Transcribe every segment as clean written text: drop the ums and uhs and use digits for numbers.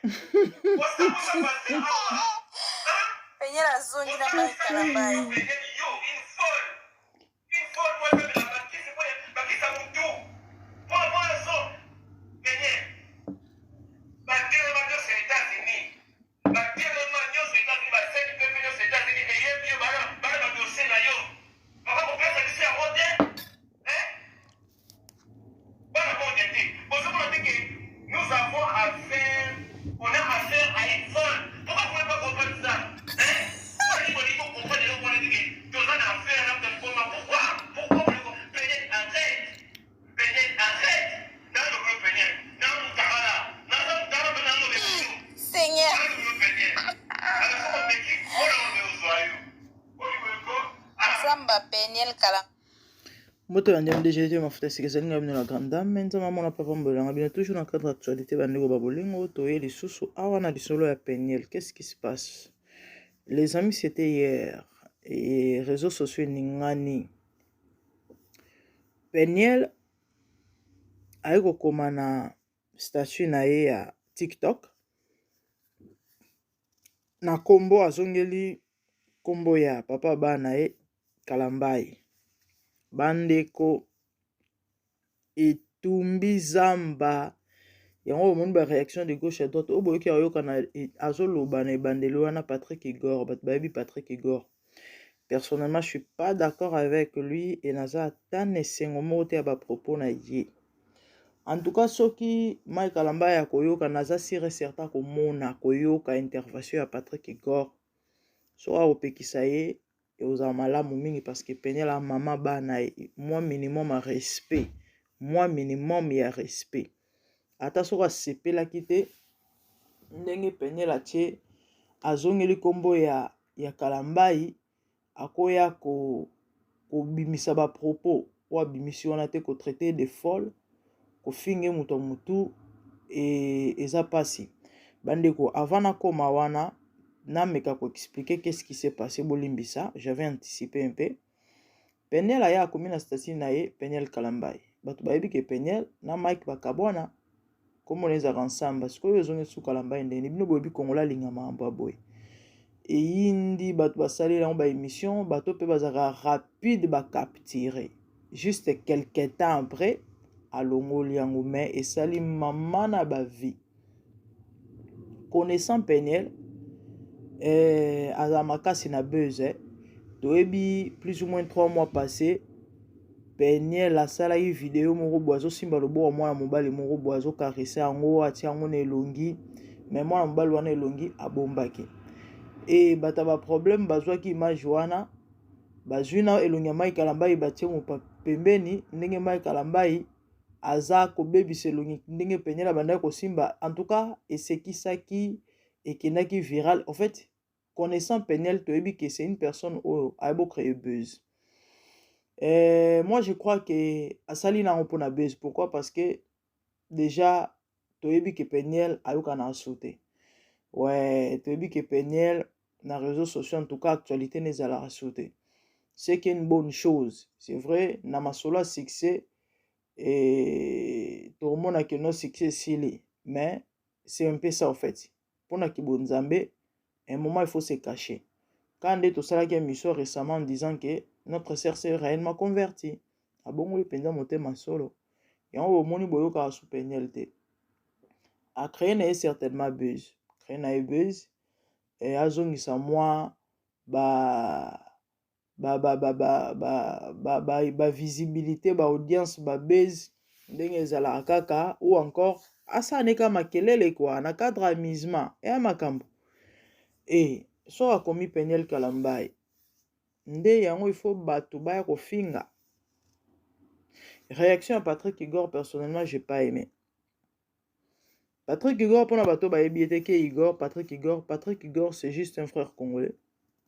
Peniel azongi na Mike Kalambay. Bana monde te. Bozomona te que nous avons affaire, on a affaire à une folle. Pourquoi vous voulez pas comprendre ça? Hein? Bolingi bolingi ko comprendre eloko wana te que toza na affaire na moto akoma. Pourquoi? Pourquoi bolingi ko Peniel arrête. Peniel arrête. Nalobi yo Peniel. Na mutakala. Naza mutakala mpe nalobela yo. Seigneur. Nalobi yo Peniel. Alors soki omeki, mpona oyo ozwa yo. Olingo ko ah. Zamba Peniel Kalambay. Mbote ba ndeko DGT mafuta sika ezali nga bino la grande dame nzambe amona papa mbolanga bino toujours na cadre actualité ba ndeko ba bolingo toye lisusu awa na lisolo ya Peniel qu'est-ce qui se passe les amis c'était hier et réseaux sociaux eningani Peniel aye kokoma na statut na ye ya TikTok na kombo azongeli kombo ya papa bana ye Kalambayi. Bandeko etumbi zamba yango bomoni ba réaction de gauche à droite oyo boyoki ayoka na azoloba na ebandeli wana Patrick Igor bato bayebi Patrick Igor personnellement je suis pas d'accord avec lui et naza ata na esengo moko te ya ba propos na ye en tout cas soki Mike Kalambay akoyoka naza sûr et certain komona koyoka intervention ya Patrick Igor soki akopekisa ye ekozala malamu mingi parce que Peniel a mama bana mwa minimum ya respect mwa minimum ya respect ata soki asepelaki te ndenge Peniel atie azongeli nkombo ya Kalambayi akoya kobimisa ba propos oyo abimisi wana te kotraite de folle kofinge moto ya motu eza mpasi bandeko avant nakoma wana nameka koexpliquer qu'est-ce qui s'est passé bolimbisa j'avais anticipé un peu Peniel aya akomi na statut na ye Peniel Kalambayi bato bayebi ke Peniel na Mike bakabwana komona ezalaka ensemble sikoyo ezongi su Kalambayi ndenge bino boyebi kongola alinga makambo ya boye eyindi bato basaleli yango baémission bato mpe bazalaka rapide bacapture juste quelque temps après alongoli yango mais esali mama na bavie connaissant Peniel azala makasi na buzz eh. Toyebi plus ou moins 3 mois passé Peniel asalaki video moko boye azosimba loboko mwana mobali moko boye azocaresser yango atia yango na elongi mais mwana mobali wana elongi abombaki e bato ya baproblème bazwaki image wana bazwi na elongi ya Mike Kalambayi batie mopa pembeni ndenge Mike Kalambayi aza kobebisa elongi ndenge Peniel abandaki kosimba en tout cas esekisaki ekendaki viral en fait connaissant Peniel toyebi que c'est une personne oyo ayebi créer buzz. Moi je crois que asali nango mpona buzz pourquoi parce que déjà toyebi ke Peniel ayokana su te ouais toyebi ke Peniel na réseaux sociaux en tout cas actualité nezalaka su te c'est qu'une bonne chose c'est vrai na masolo ya succès et tokomona ke no succès esili mais c'est un peu ça en fait mpona kibonzambe un moment il faut se cacher quand nde tosalaki émission récemment en disant que notre sœur s'est réellement converti abongoli mpenza motema solo yango bomoni boyokaka su Peniel te acréer na ye certainement buzz créer na ye buzz e azongisa mwa ba visibilité ba audience ba buzz ndenge ezalaka kaka ou encore asala ne kaka makelele kwa na cadre amusement eya makambo e soki akomi Peniel Kalambayi nde yango il faut bato baya kofinga réaction ya Patrick Igor personnellement j'ai pas aimé Patrick Igor mpona bato bayebi ete ke Igor Patrick Igor Patrick Igor c'est juste un frère congolais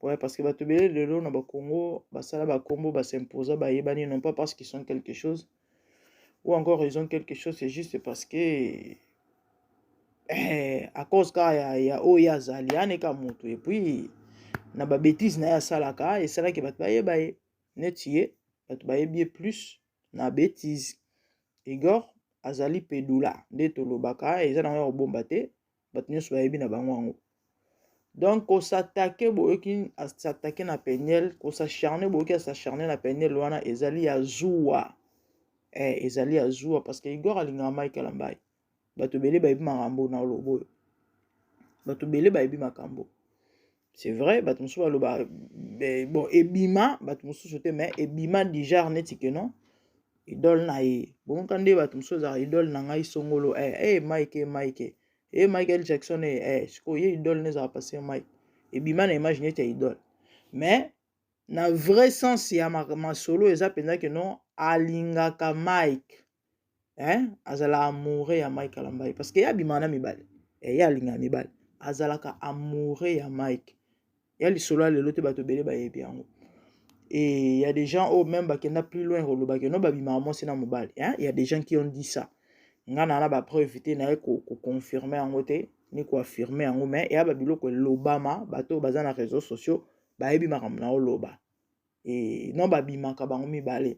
ouais parce que bato ebele lelo na bakongo basala bakombo bas'imposa bayebani non pas parce qu'ils sont quelque chose ou encore ils ont quelque chose c'est juste parce que à cause kaka ya oyo azali aneka moto et puis na babêtises na ye asalaka esalaki bato bayeba ye neti ye bato bayebi ye plus na bêtise Igor azali pedula nde tolobaka eza nango ya kobomba te. Bato nyonso bayebi na bango yango. Donc kosatake boyoki asatake na Peniel, kosacharne boyoki asacharne na Peniel wana ezali ya zuwa. Eh, ezali ya zuwa parce que Igor alingaka Mike Kalambay. Bato ebele bayebi makambo na oloba oyo. Bato ebele bayebi makambo. C'est vrai, bato mosusu baloba bon ebima bato mosusu te mais ebima du genre neti que non idole na ye. Bongo nde bato mosusu ezalaka idole na ngai songolo eh, eh Mike eh, Mike eh Michael Jackson eh, eh sikoyo ye idole ne ezalaka passer Mike. Ebima na image neti ya idole. Mais na vrai sens ya masolo eza mpenza que non alingaka Mike. Hein? Azala amoureux ya Mike Kalambay parce que ye abimaka na mibali. Eh, ye alingaka mibali. Azalaka amoureux ya Mike. Ya lisolo ya lelo te bato ebele bayebi yango. Et il y a des gens oyo même bakenda plus loin koloba que non babimaka mwasi na mobali. Hein? Il y a des gens qui ont dit ça. Nga na na ba preuve te naye ko confirmer yango te ni ko affirmer yango mais eya ba biloko elobama bato baza na réseaux sociaux bayebi makambo na oloba. Et non babimaka bango mibale.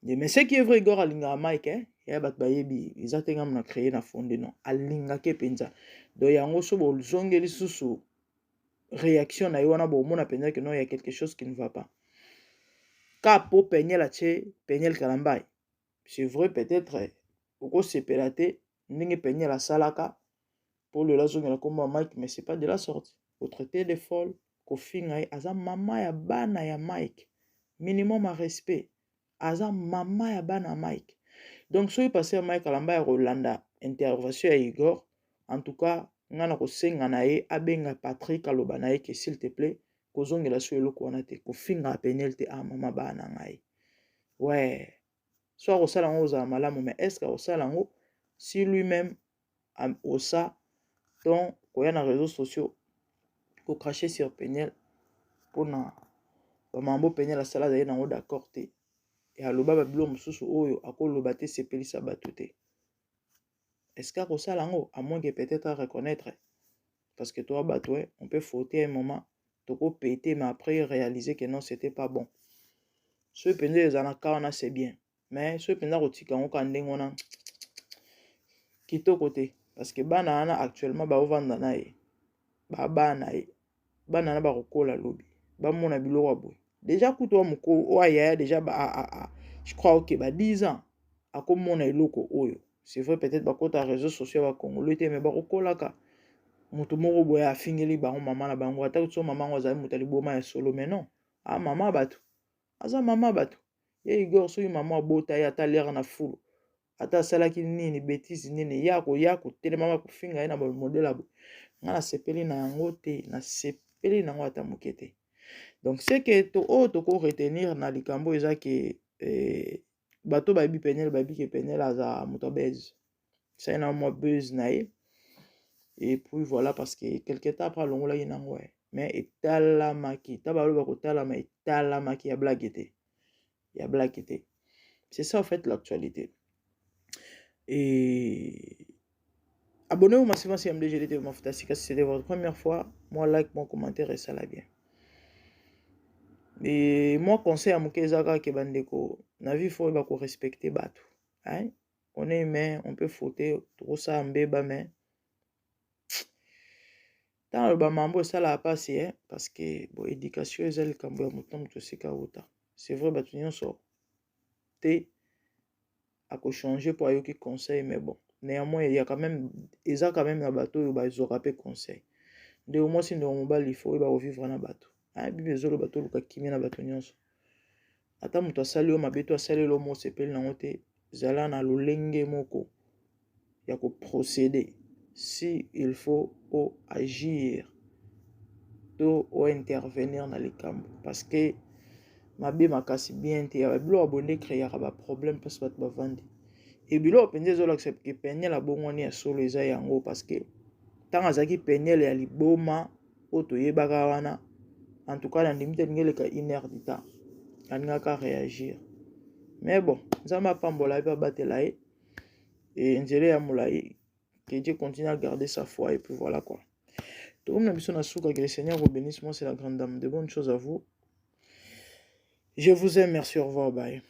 Mais ce qui est vrai, Igor alingaka Mike, hein? Ya bato bayebi eza te ngambo na créer na fondé non alingaki mpenza. Donc yango so bozongeli susu réaction na ye wana bomona mpenza que non, il y a quelque chose qui ne va pas. Ka po Peniel atie Peniel Kalambay, c'est vrai peut-être okosepela te ndenge Peniel asalaka po lelo azongela kombo ya Mike, mais c'est pas de la sorte kotraiter de folle, kofinga ye. Aza mama ya bana ya Mike, minimum ya respect. Aza mama ya bana ya Mike. Donc soki pasteur Mike Kalambay ya kolanda intervention ya Igor, en tout cas nga na kosenga na ye abenga Patrick, aloba na ye ke s'il te plaît kozongela so eloko wana te, kofinga Peniel te. Ah, mama bana na ngai, ouais, so akosala yango ozala malamu, mais est ce que akosala yango si lui-même osa donc koya na réseaux sociaux kocracher sur Peniel mpona bamambo Peniel asala, azali nango d'accord te e aloba babiloko mosusu oyo akoloba te, sepelisa bato te. Est-ce que akosala yango, à moins que peut-être à reconnaître, parce que toi bato, on peut fauter un moment, tokopete, mais après réaliser que non, c'était pas bon. Soki mpenza eza na ka wana, c'est bien, mais soki mpenza kotika yango kaka ndenge wana, kitoko te, parce que bana wana actuellement baovanda na ye, babana ye, bana wana bakokola lobi bamona biloko ya boye. Déjà kutu wa mokolo oyo ayaya déjà ba, a, a, je crois ok ba 10 ans akomona eloko oyo. C'est vrai, peut-être bakota réseaux sociaux ya bakongolo te, mais bakokolaka moto moko boye afingeli bango mama na bango, ata so mama yango azali moto ya liboma ya solo, mais non, ah, mama bato aza mama bato. Ye Igor, soki mama abota ye, ata aliaka na fulu, ata asalaki nini, bêtise nini, ya koya kotelema kofinga ye na bamodele ya boye, nga nasepeli na yango te, nasepeli na yango ata moke te. Donc ce que to oyo toko retenir na likambo eza ke eh, bato bayebi Peniel, bayebi ke Peniel aza moto abeze sali na mwa buzz na ye et puis voilà, parce que quelque temps après alongolaki nango, mais etalamaki ta baloba kotalama etalamaki ya blague te, ya blague te. C'est ça en fait l'actualité. Et abonnez-vous massivement si MDGDT Mafuta Sika, si c'était votre première fois. Moi like, mon commentaire et ça la bien. Et moi conseil à moke eza kaka ke bandeko na vie faut oyeba korespecter bato, hein? On est humain, on peut fauter, tokosala mbeba, mais ntango aloba mambo esalaka mpasi, eh? Parce que bon, éducation eza likambo ya moto na moto esika auta. C'est vrai, bato nyonso te akochange mpo ayoki conseil, mais bon, néanmoins ya quand même eza quand même na bato oyo bazwaka mpe conseil. Ndeko mwasi, ndeko mobali, faut oyeba kovivre na bato. Bible ezoloba toluka kimia na bato nyonso. Ata moto asali yo mabe to asali elo mo osepeli nango te, zala na lolenge moko ya koprocéder si il faut o agir to ointervenir na likambo, parce que mabe makasi bien te. Ya babiloko bonde créaka baproblème mpasi bato bavandi e biloko mpenza ezolakisa ke Peniel abongwani ya solo eza yango, parce que ntango azalaki Peniel ya liboma oyo toyebaka wana, en tout cas nandimi te alingi eleka une heure du temps alingaka réagir. Mais bon, Nzambe apambola ye mpe abatela ye e nzela ya molai. Que Dieu continue à garder sa foi et puis voilà quoi. Tokomi na biso na suka. Que le Seigneur vous bénisse. Moi, c'est la grande dame. De bonnes choses à vous, je vous aime. Merci, au revoir, bye.